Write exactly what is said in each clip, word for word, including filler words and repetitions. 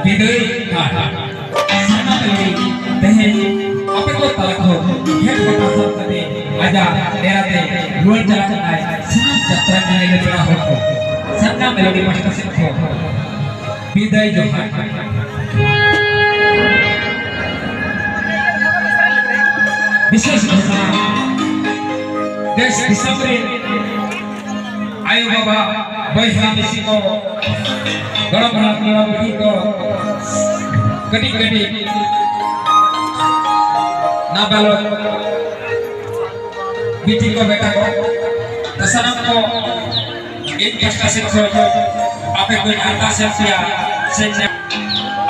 ᱵᱤᱫᱟᱹᱭ ᱜᱷᱟᱴ᱾ ᱥᱟᱨᱱᱟ ᱛᱟᱹᱞᱤ ᱛᱮᱦᱮᱧ ᱟᱯᱮ ᱠᱚ ᱛᱟᱞᱟ ᱠᱷᱚᱱ ᱜᱷᱮᱴ ᱜᱚᱴᱟ ᱥᱟᱵ ᱠᱟᱛᱮ ᱟᱡᱟᱜ ᱰᱮᱨᱟ ᱛᱮ ᱨᱩᱣᱟᱹᱲ ᱪᱟᱞᱟᱜ ᱠᱟᱱᱟᱭ᱾ ᱥᱟᱱᱟᱢ ᱡᱟᱛᱨᱟ ᱧᱮᱧᱮᱞ ᱯᱮᱲᱟ ᱦᱚᱲ ᱠᱚ ᱥᱟᱨᱱᱟ ᱢᱮᱞᱳᱰᱤ ᱯᱟᱦᱴᱟ ᱥᱮᱫ ᱠᱷᱚᱱ ᱵᱤᱫᱟᱹᱭ ᱡᱚᱦᱟᱨ᱾ ᱵᱤᱥᱮᱥ ᱜᱷᱚᱴᱚᱱᱟ, ᱫᱮᱥ ᱫᱤᱥᱚᱢ ᱨᱮ ᱟᱭᱳ ᱵᱟᱵᱟ, ᱵᱚᱭᱦᱟ ᱢᱤᱥᱤ ᱠᱚ, ᱜᱚᱲᱚᱢ ᱦᱟᱲᱟᱢ, ᱜᱚᱲᱚᱢ ᱵᱩᱰᱷᱤ ᱠᱚ, ᱠᱟᱹᱴᱤᱡ ᱠᱟᱹᱴᱤᱡ ᱱᱟᱵᱟᱞᱚᱠ ᱵᱤᱴᱤ ᱠᱚ, ᱵᱮᱴᱟ ᱠᱚ, ᱥᱟᱱᱟᱢ ᱠᱚ ᱤᱧ ᱯᱟᱦᱴᱟ ᱥᱮᱫ ᱠᱷᱚᱱ ᱟᱯᱮ ᱠᱚᱧ ᱟᱨᱫᱟᱥ ᱮᱫ ᱯᱮᱭᱟ ᱥᱮ ᱪᱮᱫ?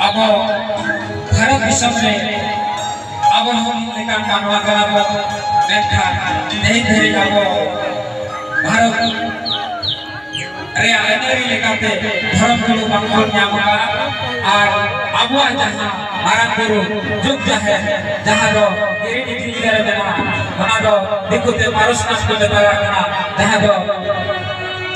ᱟᱵᱚ ᱵᱷᱟᱨᱚᱛ ᱫᱤᱥᱚᱢ ᱨᱮ ᱟᱵᱚ ᱦᱚᱸ ᱢᱤᱫ ᱞᱮᱠᱟᱱ ᱢᱟᱱᱣᱟ ᱠᱟᱱᱟ ᱵᱚᱱ, ᱢᱮᱱᱠᱷᱟᱱ ᱛᱮᱦᱮᱧ ᱫᱷᱟᱹᱨᱤᱡ ᱟᱵᱚ ᱵᱷᱟᱨᱚᱛ ᱨᱮᱭᱟᱜ ᱟᱹᱱᱟᱹᱨᱤ ᱞᱮᱠᱟᱛᱮ ᱫᱷᱚᱨᱚᱢ ᱜᱩᱨᱩ ᱵᱟᱝᱵᱚᱱ ᱧᱟᱢ ᱟᱠᱟᱫᱼᱟ᱾ ᱟᱨ ᱟᱵᱚᱣᱟᱜ ᱡᱟᱦᱟᱸ ᱢᱟᱨᱟᱝ ᱵᱩᱨᱩ ᱡᱩᱜᱽ ᱡᱟᱦᱮᱨ, ᱡᱟᱦᱟᱸ ᱫᱚ ᱜᱤᱨᱤ ᱰᱤᱜᱽᱨᱤ ᱨᱮ ᱢᱮᱱᱟᱜᱼᱟ, ᱚᱱᱟ ᱫᱚ ᱫᱤᱠᱩᱛᱮ ᱯᱟᱨᱚᱥᱱᱟᱛᱷ ᱠᱚ ᱢᱮᱛᱟᱜ ᱠᱟᱱᱟ, ᱡᱟᱦᱟᱸ ᱫᱚ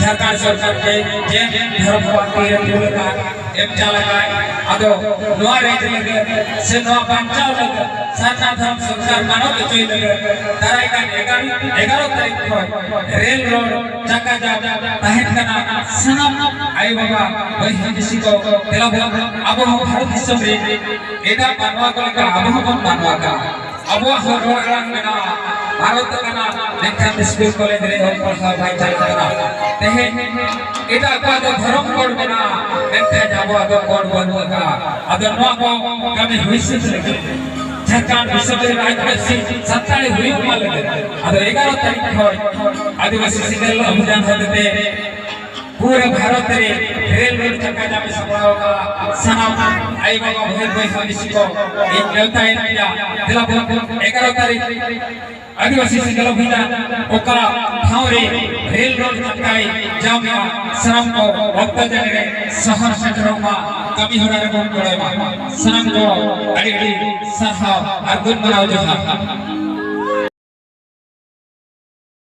ᱡᱷᱟᱲᱠᱷᱚᱸᱰ ᱥᱚᱨᱠᱟᱨ ᱛᱮ ᱡᱮ ᱫᱷᱚᱨᱚᱢ ᱠᱚᱣᱟᱜ ᱛᱤᱨᱮ ᱫᱩᱞ ᱟᱠᱟᱫ, ᱮᱢ ᱪᱟᱞ ᱟᱠᱟᱫ᱾ ᱟᱫᱚ ᱱᱚᱣᱟ ᱨᱟᱹᱭ ᱞᱟᱹᱜᱤᱫ ᱥᱮ ᱱᱚᱣᱟ ᱵᱟᱧᱪᱟᱣ ᱞᱟᱹᱜᱤᱫ ᱥᱟᱨᱱᱟ ᱫᱷᱚᱨᱚᱢ ᱥᱚᱨᱠᱟᱨ ᱢᱟᱱᱚᱛ ᱦᱚᱪᱚᱭ ᱞᱟᱹᱜᱤᱫ ᱫᱟᱨᱟᱭ ᱠᱟᱱ ᱮᱜᱟᱨᱚ, ᱮᱜᱟᱨᱚ ᱛᱟᱹᱨᱤᱠᱷ ᱠᱷᱚᱱ ᱨᱮᱞ ᱨᱳᱰ ᱪᱟᱠᱟ ᱡᱟᱢ ᱛᱟᱦᱮᱱ ᱠᱟᱱᱟ᱾ ᱥᱟᱱᱟᱢ ᱟᱭᱳ ᱵᱟᱵᱟ, ᱵᱚᱭᱦᱟ ᱢᱤᱥᱤ ᱠᱚ, ᱫᱮᱞᱟ ᱵᱚᱱ ᱟᱵᱚ ᱦᱚᱸ ᱵᱷᱟᱨᱚᱛ ᱫᱤᱥᱚᱢ ᱨᱮ ᱮᱴᱟᱜ ᱢᱟᱱᱣᱟ ᱠᱚ ᱞᱮᱠᱟ ᱟᱵᱚ ᱦᱚᱸᱵᱚᱱ ᱢᱟᱱᱣᱟ ᱠᱟᱱᱟ᱾ ᱟᱵᱚᱣᱟᱜ ᱦᱚᱸ ᱨᱚᱲ ᱟᱲᱟᱝ ᱢᱮᱱᱟᱜᱼᱟ, ᱵᱷᱟᱨᱚᱛ ᱠᱟᱱᱟ, ᱢᱮᱱᱠᱷᱟᱱ ᱥᱠᱩᱞ ᱠᱚᱞᱮᱡᱽ ᱨᱮ ᱚᱞ ᱯᱟᱲᱦᱟᱣ ᱵᱟᱭ ᱪᱟᱞᱟᱜ ᱠᱟᱱᱟ᱾ ᱛᱮᱦᱮᱧ ᱮᱴᱟᱜ ᱠᱚᱣᱟᱜ ᱫᱚ ᱫᱷᱚᱨᱚᱢ ᱠᱳᱰ ᱢᱮᱱᱟᱜᱼᱟ, ᱢᱮᱱᱠᱷᱟᱱ ᱟᱵᱚᱣᱟᱜ ᱫᱚ ᱠᱳᱰ ᱵᱟᱹᱱᱩᱜ ᱟᱠᱟᱫᱼᱟ᱾ ᱟᱫᱚ ᱱᱚᱣᱟ ᱠᱚ ᱠᱟᱹᱢᱤ ᱦᱩᱭ ᱥᱟᱹᱛ ᱞᱟᱹᱜᱤᱫ ᱡᱷᱟᱲᱠᱷᱚᱸᱰ ᱵᱤᱥᱥᱚᱵᱤᱫᱽᱫᱟᱞᱚᱭ ᱨᱮ ᱟᱹᱫᱤᱵᱟᱹᱥᱤ ᱥᱟᱱᱛᱟᱲᱤ ᱦᱩᱭᱩᱜ ᱢᱟ ᱞᱟᱹᱜᱤᱫ, ᱟᱫᱚ ᱮᱜᱟᱨᱚ ᱛᱟᱹᱨᱤᱠᱷ ᱠᱷᱚᱱ ᱟᱹᱫᱤᱵᱟᱹᱥᱤ ᱥᱮᱸᱜᱮᱞ ᱚᱵᱷᱤᱡᱟᱱ ᱦᱚᱛᱮᱛᱮ ᱯᱩᱨᱟᱹ ᱵᱷᱟᱨᱚᱛ ᱨᱮ ᱨᱮᱞ ᱨᱳᱰ ᱪᱟᱠᱟ ᱡᱟᱢ ᱮ ᱥᱟᱯᱲᱟᱣ ᱟᱠᱟᱫᱼᱟ᱾ ᱥᱟᱱᱟᱢ ᱟᱭᱳ ᱵᱟᱵᱟ, ᱵᱚᱭᱦᱟ ᱵᱚᱭᱦᱟ ᱢᱤᱥᱤ ᱠᱚ ᱤᱧ ᱱᱮᱣᱛᱟᱭᱮᱫ ᱯᱮᱭᱟ, ᱫᱮᱞᱟ ᱵᱚᱱ ᱮᱜᱟᱨᱚ ᱛᱟᱹᱨᱤᱠᱷ ᱟᱹᱫᱤᱵᱟᱹᱥᱤ ᱥᱮᱸᱜᱮᱞ ᱚᱵᱷᱤᱡᱟᱱ ᱚᱠᱟ ᱴᱷᱟᱶ ᱨᱮ ᱨᱮᱞ ᱨᱳᱰ ᱪᱟᱠᱟᱭ ᱡᱟᱢ ᱮᱫᱼᱟ, ᱥᱟᱱᱟᱢ ᱠᱚ ᱚᱠᱛᱚ ᱡᱟᱹᱱᱤ ᱨᱮ ᱥᱚᱦᱚᱨ ᱥᱮᱴᱮᱨᱚᱜ ᱢᱟ, ᱠᱟᱹᱢᱤ ᱦᱚᱨᱟ ᱨᱮᱵᱚᱱ ᱜᱚᱲᱚᱭ ᱢᱟ᱾ ᱥᱟᱱᱟᱢ ᱠᱚ ᱟᱹᱰᱤ ᱟᱹᱰᱤ ᱥᱟᱨᱦᱟᱣ ᱟᱨ ᱜᱩᱱ ᱢᱟᱱᱟᱣ ᱡᱚᱦᱟᱨ᱾